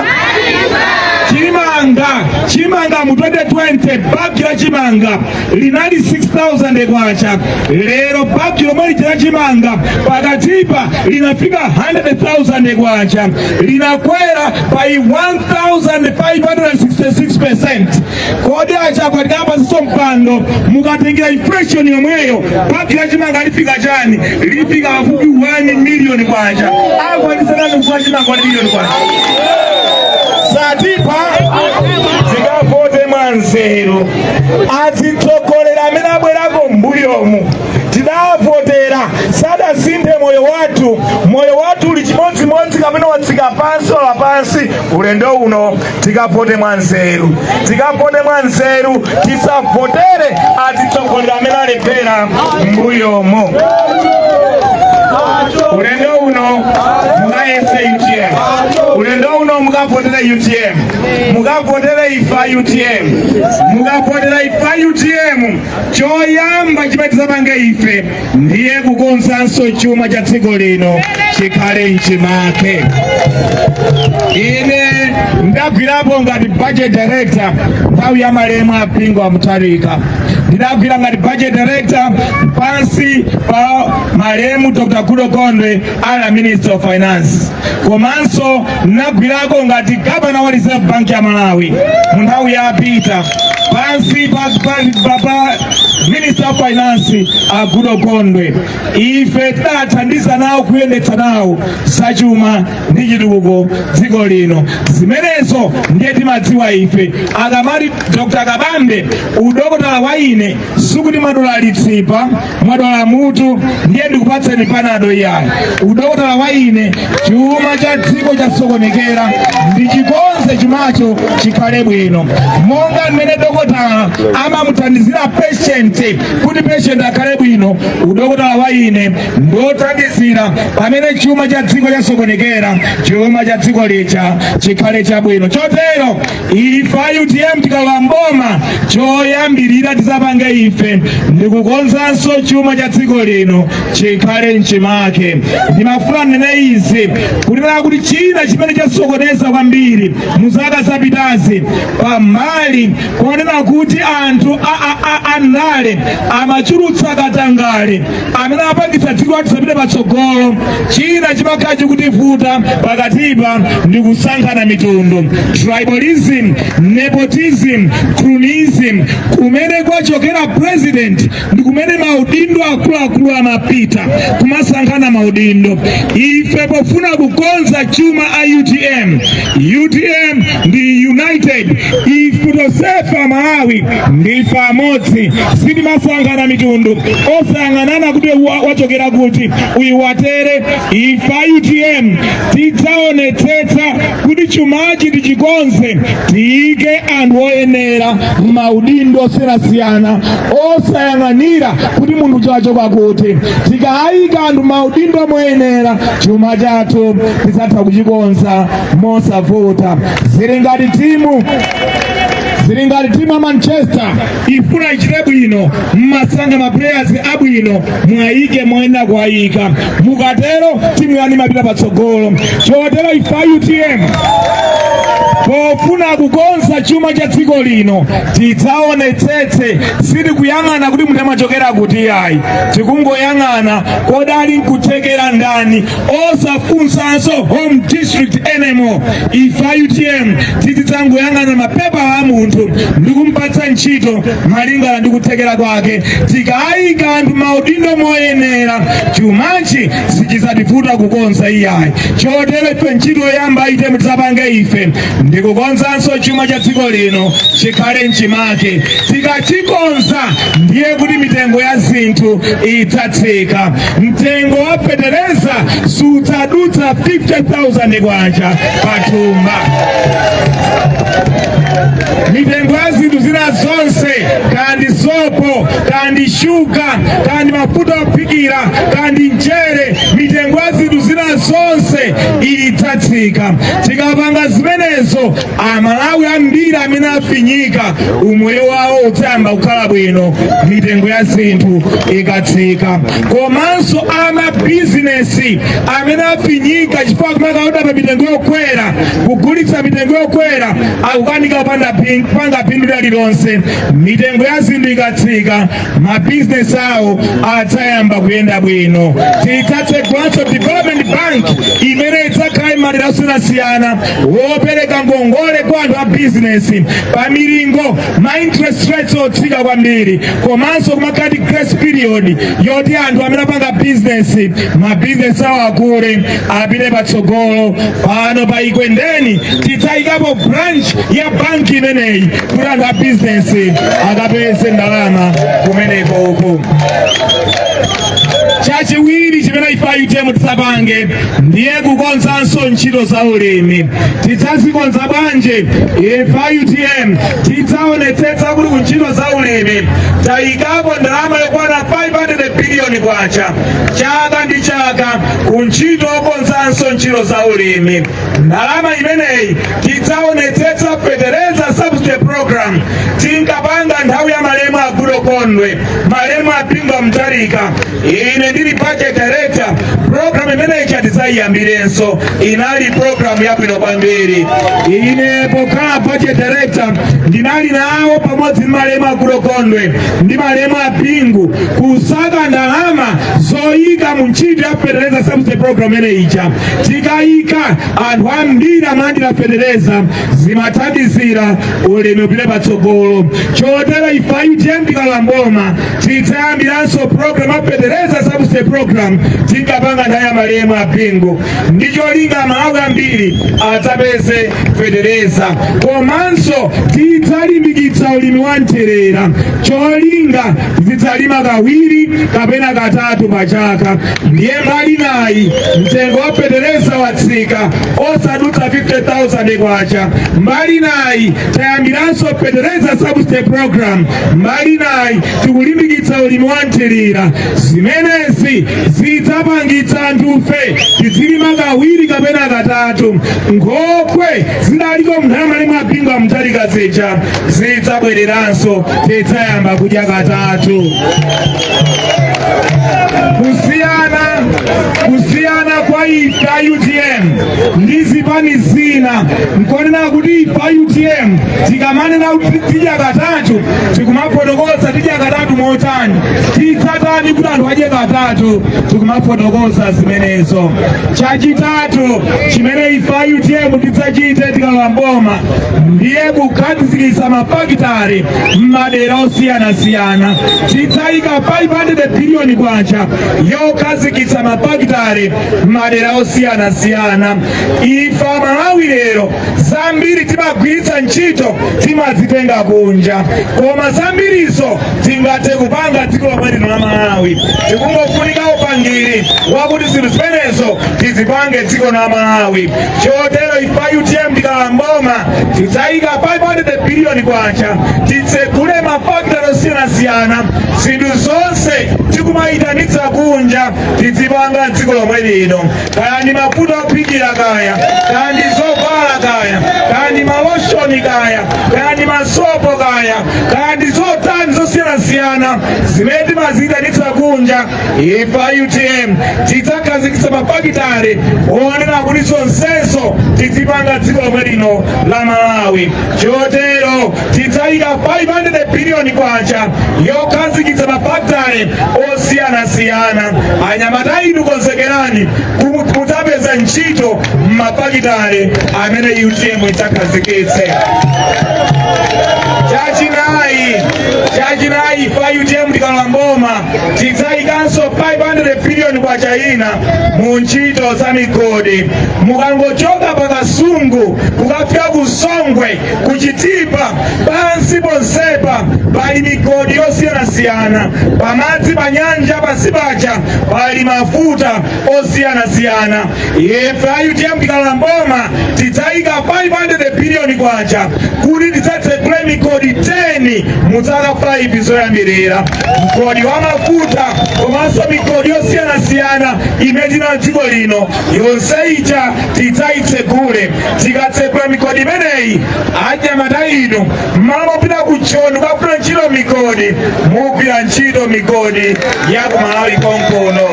Chimanga, chimanga mu 2020 bagi la chimanga linali 6000 kwacha. Lero bagi lomwe lija la chimanga pakatipa linafika 100,000 kwacha, linakwera by 1566%. Kodi Achakwera tikapasiso mpando, mukatengera inflation yomweyo, bagi la chimanga lifika chani? Lifika pafupi 1 million kwacha. Akwanisanani kugula chimanga 1 million kwacha? Satipha? Tikavote mwanzeru. Atitsogolera amene abwerako mbuyomu tidawavotera, sadasinthe moyo wathu. Moyo wathu uli chimodzimodzi kamene watsika pansi wala pansi. Ulendo uno tikavote mwanzeru, tikavote mwanzeru. Tisavotere atitsogolera amene alephera mbuyomo. Ulendo uno mukayese UTM. Ulendo uno mukavotere UTM, mukavotere ifa UTM. Mukavotera ifa UTM, choyamba chimene tizapange ife ndiye kukonzanso chuma cha dziko lino chikhale mchimake. Ine ndagwirapo ngati budget director nthawi ya malemu a Bingu wa Mutharika. Ndidagwira ngati budget director pansi pa malemu Dr. Goodall Gondwe ali Minister of Finance, komanso ndinagwirako ngati governor wa Reserve Bank ya Malawi mu nthawi ya Peter pansi pa Minister of Finance a Goodall Gondwe. Ife tidathandiza nawo kuyendetsa nawo zachuma ndi chitukuko dziko lino. Zimenezo ndiye timadziwa ife. Akamati Dr. Kabambe, udokotala wa ine sikuti mwadwala litsipa, mwadwala mutu, ndiye ndikupatseni Panado, iyayi. Udokotala wa ine, chuma cha dziko chasokonekera, ndichikonze chumacho chikhale bwino. Monga mmene dokotala amamuthandizira patient kuti patient akhale bwino, udokotala wa ine ndothandizira pamene chuma cha dziko chasokonekera, chuma cha dziko lija chikhale chabwino. Chotero ife a UTM tikalowa mboma, choyambirira tizapange ife ndikukonzanso chuma cha dziko lino chikhale mchimake. Ndimafuna nene izi kunena kuti china chimene chasokoneza kwambiri mu zaka zapitazi, pambali konena kuti anthu andale amachulutsa katangale amene apangitsa dziko lathu lisapite patsogolo, china chimakhala chikutivuta pakatipa ndi kusankhana mitundu, tribalism, nepotism, cronyism. Kumene kwachokera president ndi kumene maudindo akuluakulu amapita kumasankhana maudindo. Ife pofuna kukonza chuma a UTM, UTM ndi united. Ife tonsefe Malawi ndife amodzi. Sitimasankhana mitundu, osayang'anana kuti wachokera kuti, uyu watere. Ife a UTM tidzaonetsetsa kuti chumachi tichikonze, tiyike anthu oyenera m'maudindo osiyanasiyana, osayang'anira kuti munthu wachoka kuti. Tikayika anthu maudindo moyenera, chuma chathu tidzatha kuchikonza mosavuta. Zili ngati timu ya Manchester ifuna ichite bwino, mmasankha ma players abwino, mwayike moyenera kuwayika. Mukatero timu yanu imapita patsogolo. Chotero ife a UTM, pofuna kukonza chuma cha dziko lino, tidzaonetsetse sitikuyang'ana kuti munthu amachokera kuti ayi, tikungoyang'ana kodali nkuthekera ndani, osafunsanso home district anymore. Ife a UTM tizidzangoyang'ana mapepa a munthu ndi kumpatsa ntchito malingana ndi kuthekera kwake. Tikayika anthu maudindo moyenera, chumachi sichizativuta kukonza iyayi. Chotero ife ntchito yoyamba ite tidzapange ife ndikukonzanso chuma cha dziko lino chikhale mchimake. Tikachikonza ndiye kuti mitengo ya zinthu idzatsika. Mtengo wa fetereza sudzadutsa 50,000 kwacha pathumba. Mitengo ya zinthu zina zonse, kandi sopo, kandi shuga, kandi mafuta ophikira, kandi mchere, mitengo ya zinthu zina zonse idzatsika. Tikapanga zimenezo, Amalawi ambiri amene afinyika umoyo wawo udzayamba kukhala bwino mitengo ya zinthu ikatsika. Komanso amabizinesi amene afinyika chifukwa kumakaoda pa mitengo yokwera, kugulitsa mitengo yokwera, akukanika kupanga phindu lililonse. Mitengo ya zinthu ikatsika, mabizinesi awo adzayamba kuyenda bwino. Tidzatsegulanso development bank imene idzakhala m'madera osiyanasiyana, wopereka ngongole kwa anthu a bizinesi pa milingo ma interest rates otsika kwambiri, komanso kumakhala ndi grace period yoti anthu amene apanga bizinesi, mabizinesi awo akule, apite patsogolo. Pano pa Ikwendeni tidzayikapo branch ya banki imeneyi kuti anthu a bizinesi akapeze ndalama kumeneko uku. Chachiwiri chimene ife a UTM tisapange ndiye kukonzanso ntchito za ulimi. Tidzazikonza bwanji? Ife a UTM tidzaonetsetsa kuti ku ntchito za ulimi tayikapo ndalama yokwana 500 biliyoni kwacha chaka ndi chaka ku ntchito yokonzanso ntchito za ulimi. Ndalama imeneyi tidzaonetsetsa fertilizer subsidy program tinkapanga nthawi ya malemu a Goodall Gondwe, malemu a Bingu Mutharika, ine ndili budget director. Program imeneyi tidzayiyambirenso. Inali program yabwino kwambiri. Ine pokhala budget director ndinali nawo pamodzi ndi malemu a Goodall Gondwe ndi malemu a Bingu kusaka ndalama zoyika mu ntchito ya fertilizer subsidy program imene ija. Tikayika, anthu ambiri amalandira fetereza, zimathandizira ulimi upite patsogolo. Chotero ife a UTM tikalowa mboma tidzayambiranso program ya fertilizer subsidy program tinkapanga nthawi ya malemu a Bingu, ndi cholinga Malawi ambiri adzapeze fetereza. Komanso tidzalimbikitsa ulimi wa mthirira, cholinga tizidzalima kawiri kapena katatu pa chaka. Ndiye mbali nayi mtengo wa fetereza watsika osadutsa 50,000 kwacha, mbali nayi tayambiranso fertilizer subsidy program, mbali nayi tikulimbikitsa ulimi wa mthirira. Zimenezi zidzapangitsa anthufe tizilima kawiri kapena katatu. Nkhokwe zidaliko mnthawi malemu a Bingu a Mutharika zija zidzabwereranso, tidzayamba kudya katatu. Kusiyana kwa ife a UTM ndi zipani zina nkonena kuti ife a UTM tikamanena kuti tidya katatu, tikumafotokoza tidya katatu motani, tidzatani kuti anthu adye katatu, tikumafotokoza zimenezo. Chachitatu chimene ife a UTM tidzachite tikalowa mboma ndiye kukhazikitsa mafakitare m'madera osiyanasiyana. Tidzayika 500 biliyoni kwacha yokhazikitsa mafakitare m'madera. M'madera osiyanasiyana, ife Amalawi lero zambiri timagwiritsa ntchito timazitenga kunja, koma zambirizo tingathe kupanga dziko lomwe lino la Malawi. Tikungofunika upangiri wakuti zinthu zimenezo tizipange dziko la Malawi. Chotero ife UTM tikalowa mboma tidzayika 500 biliyoni kwacha titsegule mafakitale osiyanasiyana. Zinthu zonse tikumayitanitsa kunja tizipanga dziko lomwe lino, kaya ndi mafuta ophikira, kaya ndi zovala, kaya ndi maloshoni, kaya ndi masopo, kaya ndi zotani zosiyanasiyana zimene timaziyitanitsa kunja, ife UTM tidzakhazikitsa mafakitale onena kuti zonsezo tizipanga dziko lomwe lino la Malawi. Chotero tidzayika 500 biliyoni kwacha yokhazikitsa mafakitale osiyanasiyana. Anyamata inu, konzekerani, mudzapeza ntchito m'mafakitale amene UTM idzakhazikitse. Chachinayi, ife UTM tikalowa mboma tidzayikanso 500 biliyoni kwacha ina mu ntchito za migodi. Mukangochoka pakasungu kukafika ku Songwe, kuchitipa, pansi ponsepa pali migodi yosiyanasiyana. Pamadzi, pa nyanja pansi paja pali mafuta osiyanasiyana. Ife a UTM tikalowa mboma tidzayika 500 biliyoni kwacha kuti tidzatsegule migodi 10 mu zaka 5 zoyambirira, mgodi wa mafuta komanso migodi yosiyanasiyana imene tili dziko lino yonse ija tidzayitsegule. Tikatsegula migodi imeneyi, anyamata inu, mmalo mopita ku Joni kukafuna ntchito migodi, mugwira ntchito migodi ya ku Malawi konkuno.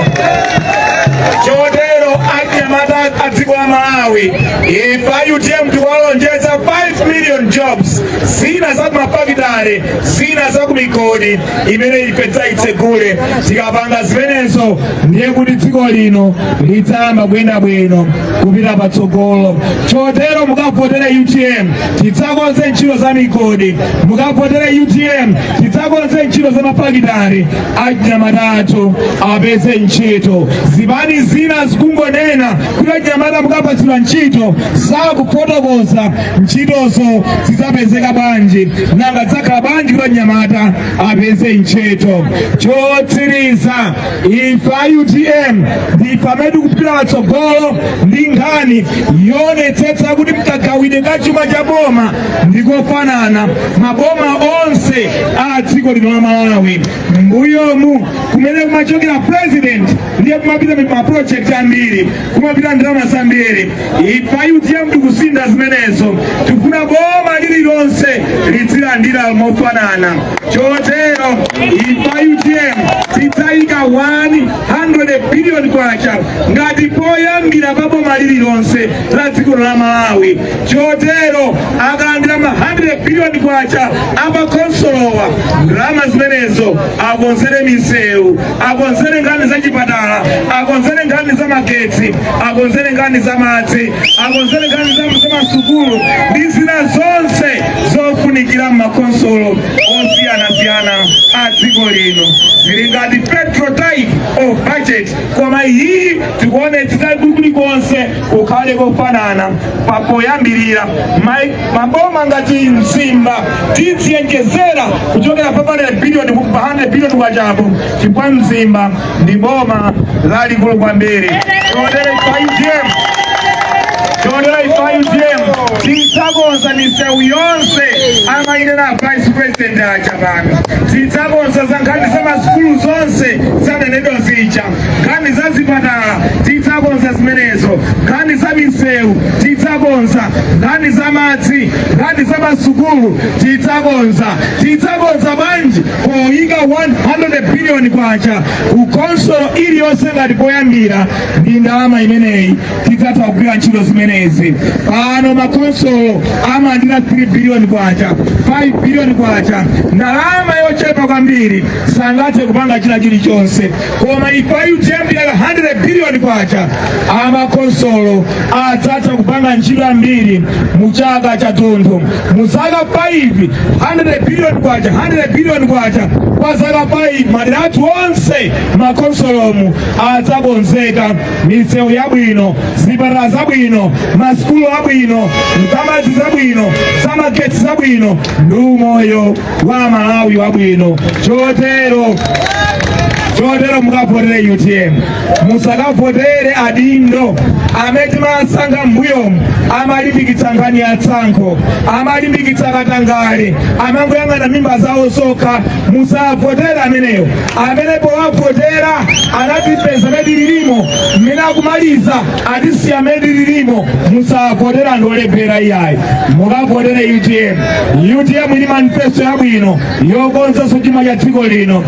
Chotero anyamata a dziko la Malawi, ife a UTM tikuwalonjeza 5 million jobs, zina za kumafakitale, zina za kumigodi imene ife tidzayitsegule. Tikapanga zimenezo, ndiye kuti dziko lino lidzayamba kuyenda bwino, kupita patsogolo. Chotero mukavotere UTM, tidzakonze ntchito za migodi. Mukavotere UTM, tidzakonze ntchito za mafakitale, anyamata athu apeze ntchito. Zipani zina zikungonena kuti anyamata mukapatsidwa ntchito, sakufotokoza ntchitozo zidzapezeka bwanji, nanga zidzakhala bwanji kuti anyamata apeze ntchito. Chotsiriza, ife a UTM ndife amene tikupita patsogolo ndi nkhani yoonetsetsa kuti mkagawidwe ka chuma cha boma ndikofanana maboma onse a dziko lino la Malawi. Mbuyomu, kumene kumachokera president ndiye kumapita ma project ambiri, kumapita ndalama zambiri. Ife a UTM tikusintha zimenezo. Tikufuna boma lililonse lidzilandira mofanana. Chotero ife a UTM tidzayika 100 billion kwacha ngati poyambira pa boma lililonse la dziko la Malawi. Chotero akalandira ma 100 billion kwacha amakonsolowa, ndalama zimenezo akonzere misewu, akonzere nkhani za chipatala, akonzere nkhani za magetsi, akonzere nkhani za madzi, akonzere nkhani za masukulu ndi zina zonse zofunikira m'makonsolo osiyanasiyana a dziko lino. Zili ngati federal type of budget, koma iyi tikuonetsetsa kulikonse kukhale kofanana papoyambirira. Maboma ngati Mzimba tidziyenjezera kuchokera pa 100 billion ku 100 billion kwachapo, chifukwa Mzimba ndi boma lalikulu kwambiri. Chotero ife UTM tidzakonza misewu yonse amayinena vice president aja pano. Tidzakonza za nkhani za masukulu zonse zanenedwa zija, nkhani za zipatala tidzakonza zimenezo, nkhani za misewu tidzakonza, nkhani za madzi, nkhani za masukulu tidzakonza. Tidzakonza bwanji? Poyika 100 billion kwacha ku konsolo iliyonse ngati poyambira. Ndi ndalama imeneyi tidzatha kugwira ntchito zimenezi. Pano makonsolo Amalandira 3 billion kwacha, 5 billion kwacha, ndalama yochepa kwambiri, sangathe kupanga china chilichonse. Koma ife UTM tikaka 100 billion kwacha, amakonsolo adzatha kupanga ntchito ambiri mu chaka chathunthu, mu zaka 5. 100 billion kwacha, 100 billion kwacha kwa zaka 5, madera athu onse makonsolomu adzakonzeka, misewu yabwino, zipatala zabwino, masukulu abwino, zamadzi zabwino, zamagetsi zabwino ndi umoyo wa Malawi wabwino. Chotero mukavotere UTM, musakavotere adindo amene timasankha m'mbuyomu. Amalimbikitsa nkhani ya tsankho, amalimbikitsa katangale, amangoyang'ana mimba zawo zokha. Musavotere ameneyo. Amene powavotera anatipeza mene tililimo, mmene akumaliza atisiya mene tililimo. Musavotere anthu olephera iyayi, mukavotere UTM. UTM ili manifesto yabwino yokonzanso chuma cha dziko lino.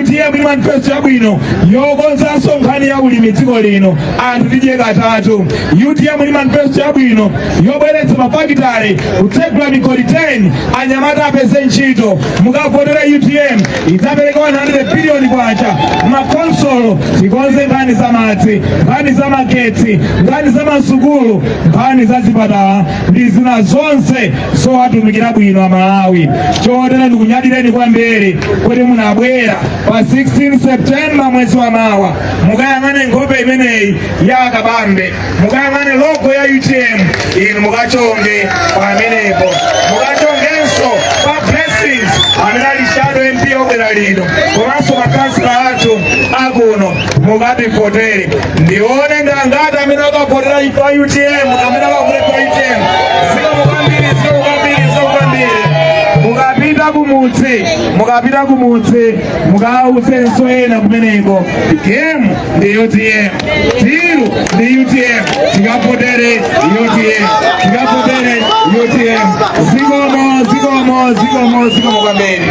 UTM ili manifesto yabwino yokonzanso nkhani ya ulimi dziko lino, anthu tidye katatu. UTM ili manifesto yabwino yobweretsa mafakitale, kutsegula migodi 10, anyamata apeze ntchito. Mukavotera UTM, idzapereka 100 billion kwacha makonsolo, tikonze nkhani za madzi, nkhani za magetsi, nkhani za masukulu, nkhani za zipatala ndi zina zonse zowatumikira bwino Amalawi. Chotero ndikunyadireni kwambiri kuti munabwera pa 16 September, mwezi wa mawa. Mukayang'ane nkhope imeneyi ya Akabambe, mukayang'ane logo ya UTM, inu mukachonge pamenepo, mukachongenso pa Blessings amene ali shadow MP obwera lino, komanso makansila athu akuno, mukativotere. Ndione ndangati amene akavotera ifa UTM, amene akavotera ifa UTM. Zikomo kwambiri, zikomo kwambiri, zikomo kwambiri. Mukapita kumudzi, mukapita kumudzi, mukawuzenso ena kumeneko, game ndi UTM, deal ndi UTM, tikavotere UTM, tikavotere UTM. Zikomo, zikomo, zikomo, zikomo kwambiri.